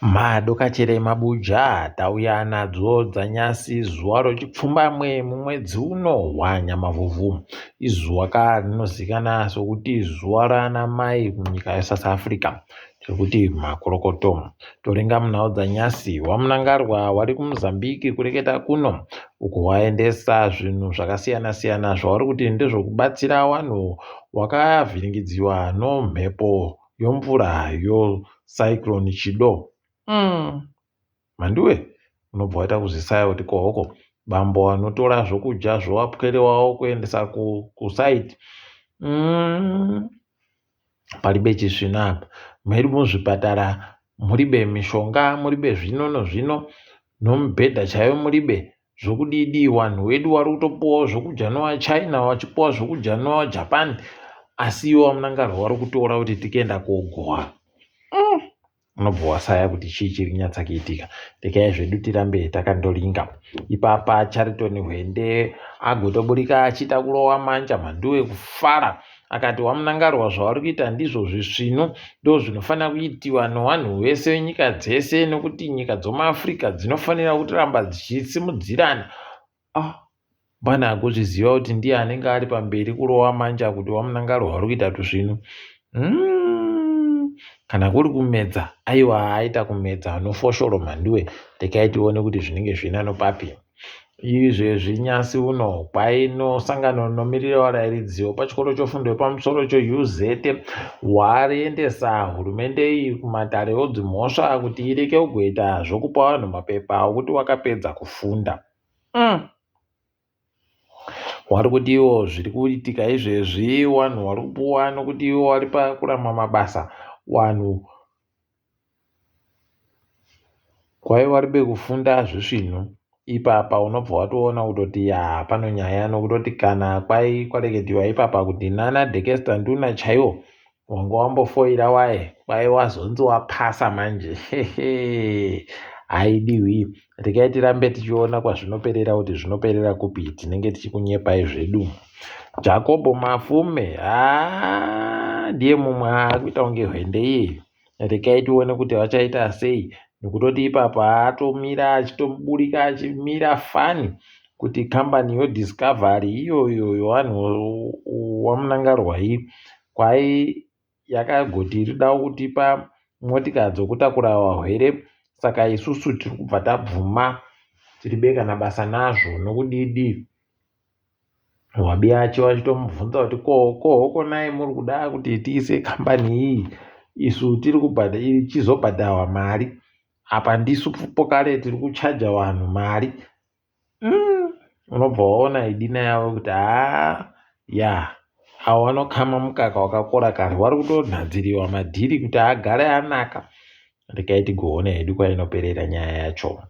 Madokachere mabuja tauya nadzo dzanyasi zuva rochipfumbamwe mumwedzi uno waNyamavhuvhu. Izuva ka rinozikanwa sokuti zuva raana mai munyika yeSouth Africa. Tiri makorokoto. Toringa munhau dzanyasi waMnangarwa wari kuMozambique kureketa kuno uko waendesa zvinhu zvakasiyana siyana zvauri kuti ndezvokubatsira vanhu wakavhiringidziwa nomhepo yomvura yocyclone Chido. Mm. Mhanduwe unobva waita kuzvisaya kuti kohoko bambo vanotora zvokudya zvowapwere wavo kuendesa kusaiti mm. Paribe chisvino apa medu muzvipatara muribe mishonga muribe zvino nozvino nomubhedha chaiyo muribe Zvokudidi wanhu wedu wari kutopuwawo zvokudya nowaChina wachipuwa zvokudya nowaJapan asi iwo waMnangagwa wari kutora kuti tikuenda kogohwa mm. Unobva wasaya kuti chii chiri kunyatsa kuitika. Regai zvedu tirambe takandoringa ipapa. Chariton Hwende agotoburika achiita kurowa manja mhanduwe kufara akati wamunangarwa zvauri kuita ndizvo zvisvinu ndozvinofanira kuitiwa nowanhu wese nyika dzese nokuti nyika dzomuafrica dzinofanira kutiramba dzichisimudzirana. Ah, pane agozviziva kuti ndiye anenge ari pamberi kurowa manja kuti wamunangarwa uri kuita tuzvinu. Kana kuri kumedza aiwa aita kumedza nofoshoro mhanduwe. Regai tione kuti zvinenge zvina nopapi. Izvezvi nyasi uno kwaino sangano rinomirira varairidzi vepachikoro chefundo yepamusoro cheUZ wariendesa hurumende iyi kumatare odzimhosva kuti ireke kugoita zvokupa vanhu mapepa okuti wakapedza kufunda. Mm. Wari kuti iwo zviri kuitika izvezvi wanhu wari kupuwa nokuti iwo wari pakuramwa mabasa wanhu Kwaiva ribe kufunda zvisvinu ipapa unobva watoona kutoti yaa pano nyaya nokutoti kana kwai kwareketiwa ipapa kuti nana Dekesta Nduna chaiwo wanga wambofoira waye kwai wazonzi wapasa manje haidiwi regai tirambe tichiona kwazvinoperera kuti zvinoperera kupi tinenge tichikunyepai zvedu Jacobo Mafume haa ndiye mumwe akuita kunge hwende iyeyu Regai tione kuti vachaita sei nokutoti ipapa atomira achitoburika achimira fani kuti kambani yoDiscovery iyoyo yevanhu waMnangarwa iyi kwai yakagoti irikuda kutipa motika dzokutakura vahwere saka isusu tiri kubva tabvuma tiribe kana basa nazvo nokudidi. Wabiacho vachitomubvunza kuti ko ko hokonai muri kuda kuti tiise kambani iyi isu tiri kubhadha ichizobhadharwa mari apa ndisu pokare tiri kuchaja vanhu mari mm. Unobva waona idina yavo kuti haa ya avo vanokama mukaka wakakora kare wari kutonhadziriwa madhiri kuti agare anaka. Regai tigoona hedu kwainoperera nyaya yacho.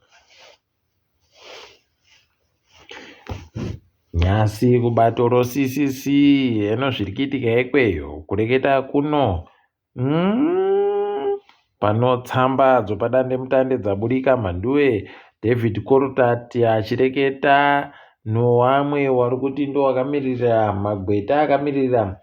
Nhasi kubato roCCC heno zviri kuitika ikweyo kureketa kuno mm, pano tsamba dzopadandemutande dzaburika mhanduwe David Coltart achireketa nowamwe wari kuti ndowakamirira magweta akamirira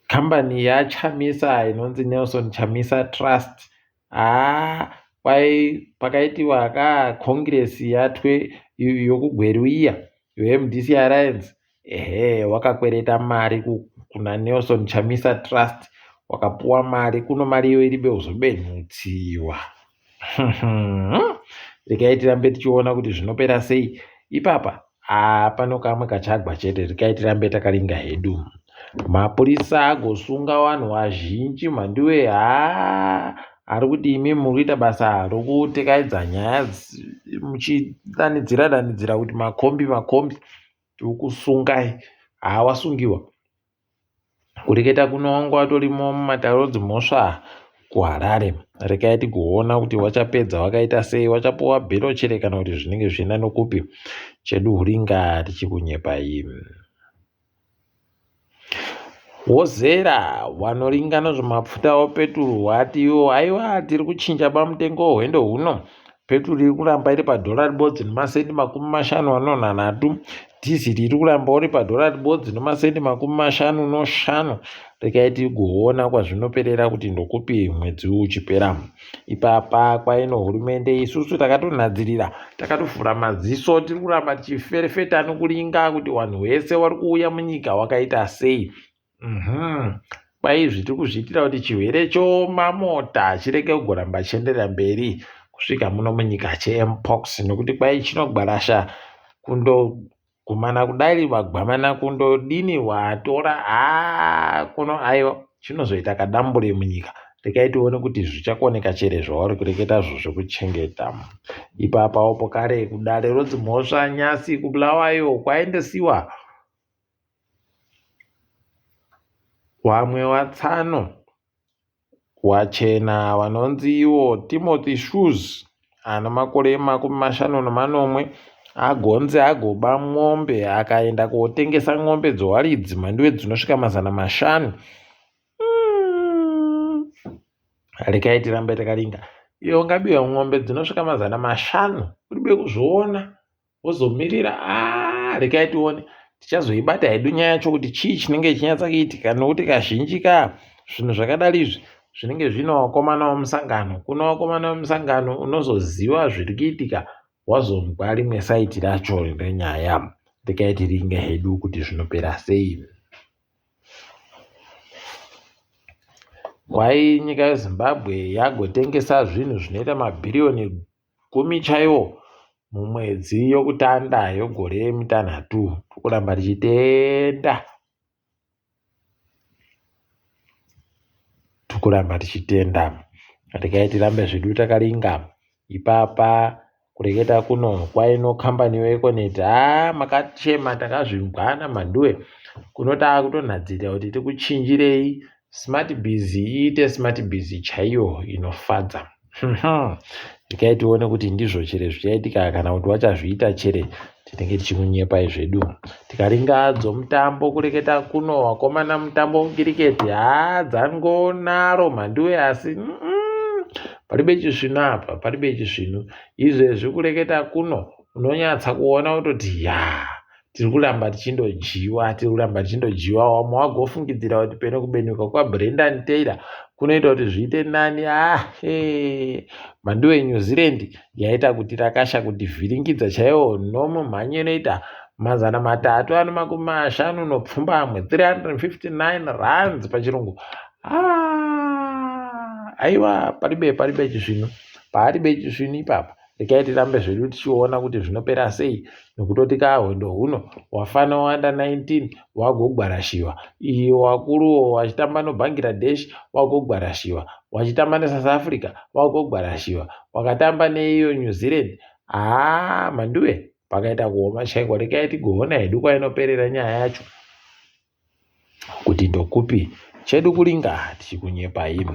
Kambani yaChamisa inonzi Nelson Chamisa Trust. Haa kwai pakaitiwa ka congress yatwe yokuGweru iya yoMDC Alliance ehe wakakwereta mari kuna Nelson Chamisa Trust wakapuwa mari kuno mari iyo iribe kuzobenhutsiwa. Regai tirambe tichiona kuti zvinopera sei ipapa. Haa pano kamwe kachagwa chete regai tirambe takaringa hedu. Mapurisa agosunga vanhu vazhinji mhanduwe haa ari kuti imi muri kuita basa rokutekaidza nyaya muchidanidzira danidzira kuti makombi makombi tiri kusungai haa wasungiwa. Kureketa kuno wangu atorimo mumatare edzimhosva kuHarare. Regai tigoona kuti wachapedza wakaita sei, wachapuwa bhero chere kana kuti zvinenge zvichienda nokupi. Chedu huringa tichikunyepai. Wozera wanoringa nozvemapfuta opeturu wati iwo aiwa tiri kuchinja pamutengo hwendo huno. Peturu iri kuramba iri padhora ribodzi nemasendi 53. Dhiziri iri kuramba uri padhora ribodzi nemasendi 55. Regai tigoona kwazvinoperera kuti ndokupi mwedzi uchipera. Ipapa kwaino hurumende isusu takatonhadzirira, takatovhura maziso, tiri kuramba tichiferefeta nokuringa kuti vanhu vese vari kuuya munyika wakaita sei. Kwai izvi tiri kuzviitira kuti chirwere chomamota chirege kugoramba chienderera mberi kusvika muno munyika cheMpox nekuti kwai chinogwarasha kundogumana kudai wagwamana kundodini watora haa kuno aiwa chinozoita kadambure munyika. Regai tione kuti zvichakoneka chere zvauri kureketazvo zvekuchengeta. Ipapawo pokare kudare rodzimhosva nyasi kuBulawayo kwaendesiwa Wamwe watsano wachena vanonzi ivo Timothy Shoes ane makore 57 agonzi agoba mombe akaenda kotengesa mombe dzewaridzi mhanduwe dzinosvika 500. Regai tirambe takaringa. Iwe ungabiwa mombe dzinosvika 500 uri bekuzviona. Wozomirira ah, regai tione tichazoibata hedu nyaya yacho kuti chii chinenge chichinyatsa kuitika nokuti kazhinji ka zvinhu zvakadari izvi zvinenge zvine vakomana vemusangano kune vakomana vemusangano unozoziva zviri kuitika wazonzwa rimwe saiti racho renyaya regai tiringe hedu kuti zvinopera sei. Kwai nyika yeZimbabwe yagotengesa zvinhu zvinoita mabhiriyoni gumi chaiwo mumwedzi yokutanda yegore mitanhatu tokuramba tichitenda tokuramba tichitenda regai tirambe zvedu takaringa ipapa kureketa kuno kwaino kambani yeEconet haa makachema takazvimbwana mhanduwe kuno taakutonhadzirira kuti tikuchinjirei Smart busy iite smart busy chaiyo inofadza. Regai tione kuti ndizvo chere zvichaitika kana kuti wachazviita chere tinenge tichikunyepai zvedu. Tikaringa dzomutambo kureketa kuno wakomana mutambo wekiriketi haa dzangonaro mhanduwe asi paribe chisvinu apa paribe chisvinu. Izvezvi kureketa kuno unonyatsa kuona kutoti yaa tiri kuramba tichindodyiwa tiri kuramba tichindodyiwa wamwe wagofungidzira kuti peno kubenuka kwaBrendan Taylor kunoita kuti zviite nani ah hey. Mhanduwe New Zealand yaita kuti rakasha kuti vhiringidza chaiwo nomumhanyi inoita 357 359 runs pachirungu ah, aiwa paribe paribe chisvinu paribe chisvinu ipapa Regai tirambe zvedu tichiona kuti zvinopera sei nokutoti ka hwendo huno wafana wanda 19 wagogwarashiwa iyi wakuruwo wachitamba noBangladesh wagogwarashiwa wachitamba neSouth Africa wagogwarashiwa wakatamba neiyo New Zealand haa mhanduwe pakaita kuoma chaiko regai tigoona hedu kwainoperera nyaya yacho. Kuti ndokupi chedu kuringa tichikunyepai.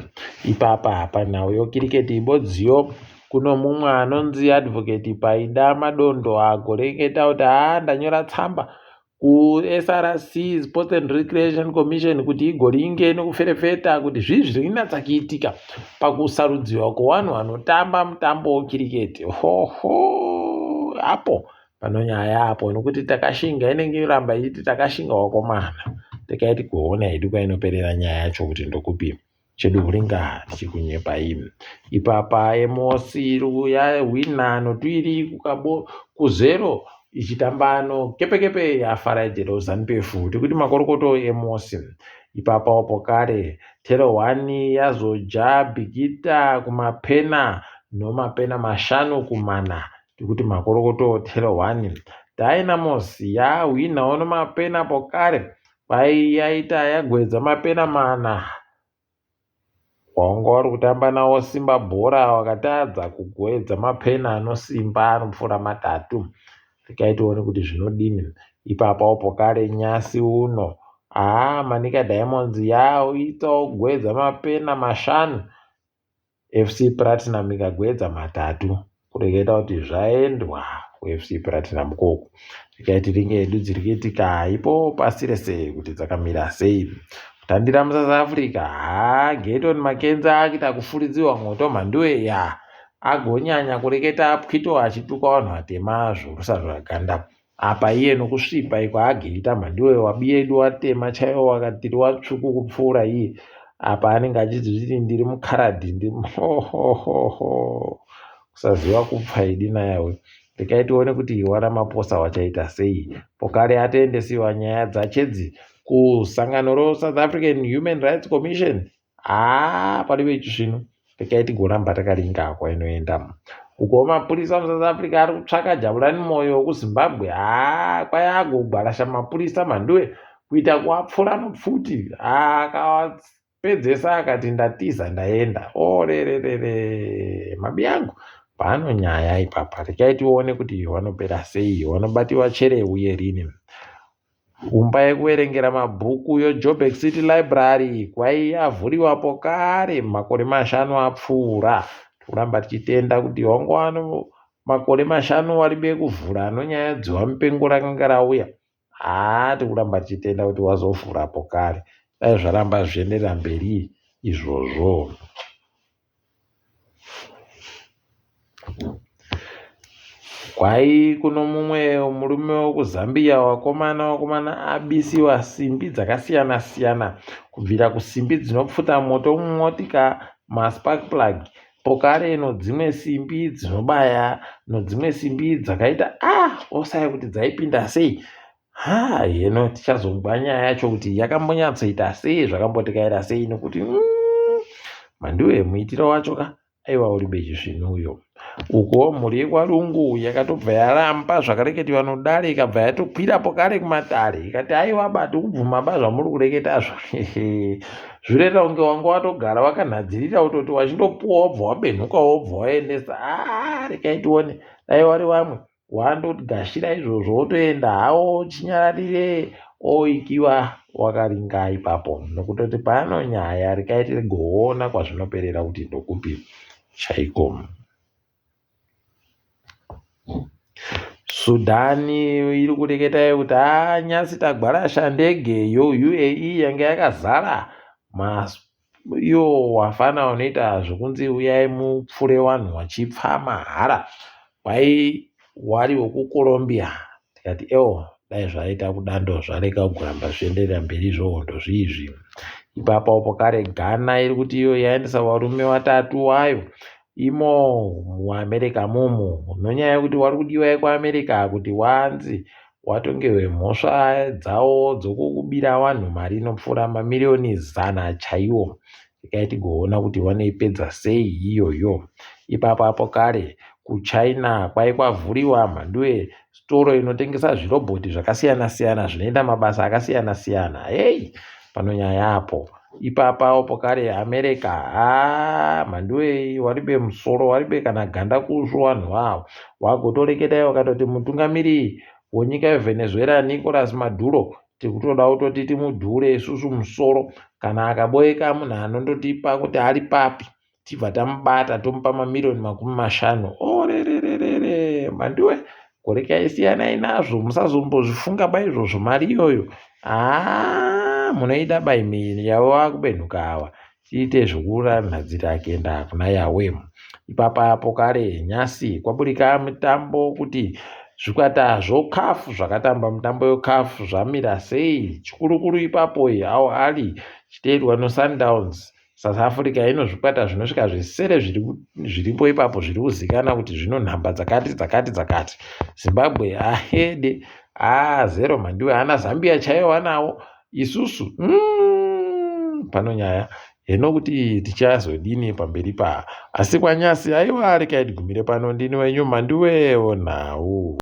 Ipapa panhau yokiriketi ibodziyo kuno mumwe anonzi Advocate Paida Madondo agoreketa kuti haa ndanyora tsamba kuSRC Sports and Recreation Commission kuti igoringe nekuferefeta kuti zvii zviri kunatsa kuitika pakusarudziwa kwevanhu vanotamba mutambo wekiriketi. Hoho apo Pano nyaya apo nokuti takashinga inenge yoramba ichiti takashinga wakomana. Regai tigoona hedu kwainoperera nyaya yacho kuti ndokupi. Chedu huringa tichikunyepai. Ipapa Emosi yahwina notwiri kukabo kuzero ichitamba no kepekepe yaFaraidhero Zanu-PF tikuti makorokoto Emosi. Ipapawo pokare Tero 1 yazoja Bikita kumapena nomapena 5-4 Tikuti makorokoto Telo 1. Dynamos yahwinawo nemapena pokare kwai yaita yagwedza mapena mana. Wanga uri kutamba nawo Simba bhora wakatadza kugwedza mapena anosimba anopfuura matatu. Regai tione kuti zvinodini. Ipapawo pokare nyasi uno. Haa Manica Diamonds yaitawo gwedza mapena mashanu. FC Platinum ikagwedza matatu kureketa kuti zvaendwa kuFC Platinum koko. Regai tiringe hedu dziri kuitika ipo pasi rese kuti dzakamira sei. Kutandira muSouth Africa, haa Gayton McKenzie akuita kufuridziwa mwoto mhanduwe ya. Agonyanya kureketa apwito achituka vanhu vatema zvorusaruraganda. Apa iye nokusvipa iko ageita mhandiwe wabiyedu watema chaiwo wakatiri watsvuku kupfuura iye. Apa anenge achizviti ndiri mukaradhi ndiri hohohoho kusaziva kupfa idi nayawe. Rekai tione kuti waRamaphosa wachaita sei. Pokare atoendesiwa nyaya dzachedzi kusangano reSouth African Human Rights Commission. Haa paripo chisvinu rekai tigoramba takaringa kwainoenda. Uko mapurisa muSouth Africa ari kutsvaka Jabulani Moyo wekuZimbabwe. Haa kwai agogwarasha mapurisa mhanduwe kuita kuapfura nopfuti. Haa akavapedzesa akati ndatiza ndaenda. Orererere mabi angu pano nyaya ipapa rekai tione kuti vanopera sei vanobatiwa chere uye rini. Imba yekuverengera mabhuku yeJoburg City Library kwaiyavhuriwapo kare makore mashanu apfuura. Tikuramba tichitenda kuti wangu ano makore mashanu waribe kuvhura anonyaya dziwamupengo rakanga rauya. Haa tikuramba tichitenda kuti wazovhurapo kare. Dai zvaramba zvichienderera mberi izvozvo. Kwai kuno mumwe murume wekuZambia wakomana wakomana abisiwa simbi dzakasiyana siyana kubvira kusimbi dzinopfuta moto mumotika maspark plug pokare nodzimwe simbi dzinobaya nodzimwe simbi dzakaita a ah, osaya kuti dzaipinda sei Haa heno tichazonzwa nyaya yacho kuti yakambonyatsoita sei zvakambotikaira sei nokuti mm, mandiwe muitiro wacho ka aiwa uri bechizvinu uyo ukuwo mhuri yekwarungu yakatobva yaramba zvakareketiwa nodare ikabva yatokwirapo kare kumatare ikati aiwa ba tikubvuma ba zvamuri kureketazvo zvireta kunge wanga watogara wakanhadzirira kutoti wachindopuwa wobva wabenhuka wobva waendesa aa rekai tione dai wari vamwe Wandogashira izvozvo wotoenda hawo chinyararire oikiwa wakaringa ipapo nokutoti pano nyaya rekai tigoona kwazvinoperera kuti ndokupi chaiko. Sudan iri kureketa kuti haa nyasi tagwarasha ndege yoUAE yanga yakazara mas Iwo wafana wanoita zvekunzi uyai mupfure wanhu wachipfa mahara kwai wari wekuColombia tikati ewo dai zvaita kudando zvarega kugoramba zvichienderera mberi zvohondo zviizvi ipapo pokare Ghana iri kuti iyo yaendesa varume watatu wayo imo muAmerica mumu nonyaya yekuti wari kudiwa yekuAmerica kuti wanzi watongerwe mhosva dzawo dzokubira vanhu mari inopfuura mamiriyoni zana chaiwo. Regai tigoona kuti vanoipedza sei iyoyo. Ipapo apo kare kuChina kwai kwavhuriwa mhanduwe storo inotengesa zvirobhoti zvakasiyana siyana zvinoita mabasa akasiyana siyana. Hei pano nyaya apo. Ipapawo pokare America haa mhanduwe waribe musoro waribe kana ganda kusvo wanhu wawo wagotoreketa wakatoti mutungamiri wenyika yeVenezuela Nicolas Maduro tikutoda kutoti timudhure isusu musoro kana akaboeka munhu anondotipa kuti ari papi tibva tamubata tomupa mamiriyoni 50 orerererere mhanduwe korekai siyanai nazvo musazombozvifunga ba izvozvo mari iyoyo haa munoida ba imi yavo vakubenhuka ava tiite zvekuranhadzira kuenda kuna yawe ipapa apo kare nyasi kwaburika mitambo kuti zvikwata zvokafu zvakatamba mitambo yokafu zvamira sei chikurukuru ipapo Al Ahly chiteerwa noSundowns South Africa ino zvikwata zvinosvika zvisere zviripo ipapo zviri kuzikana kuti zvino nhamba dzakati dzakati dzakati. Zimbabwe ahede haa zero mhandiwe ana Zambia chaiyo vanawo isusu mm, pano nyaya heno kuti tichazodini pamberi pa asi kwanyasi aiwa rekai tigumire pano ndini wenyu mhandiwewo nhau.